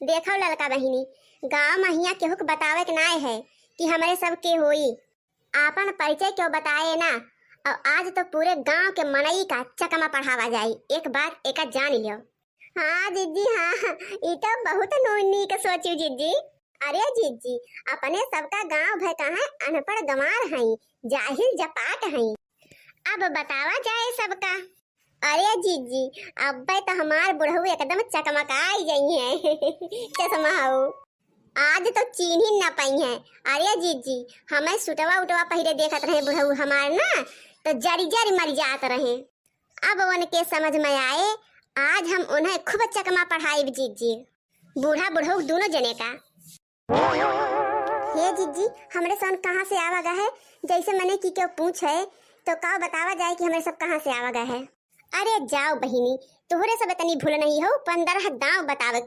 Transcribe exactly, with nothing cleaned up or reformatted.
देखो ललका बहिनी, गाँव मा हियाँ केहू के बतावे के नाय है कि हमरे सब के होई। आपन परिचय केहू बताए ना, और आज तो पूरे गाँव के मनई का चकमा पढ़ावा जाई। एक बात एका जान लियो। हाँ जिज्जी, हाँ, ई तो बहुत नो-, नीक सोचियो जिज्जी। अरे जिज्जी, अपने सबका गाँव भय कहाँ अनपढ़ गंवार हई, जाहिल जपाट हई। अब बतावा जाए सबका। अरे जिज्जी, अब्बे तो हमार बुढ़ऊ एकदम चकमकाई जइहैं। चश्मा हऊ। आज तो चीन्ही न पइहैं। अरे जिज्जी, हमें सुटवा उटवा पहिरे देखत रहे बुढ़ऊ हमार ना, तो जरी जरी मर जात रहे। अब उनके समझ में आए, आज हम उन्हें खूब चकमा पढ़ाइब जिज्जी, बूढ़ा बुढ़ऊ दोनों जने का। हे जिज्जी, हमरे सन कहाँ से आवा गा है? जैसे मने कि केहू पूछे, तो का बतावा जाए कि हमरे सब कहाँ से आवा गा है? अरे जाओ बहिनी, तोहरे सब इतनी भूल नहीं हो, पंद्रह दाँव बतावे के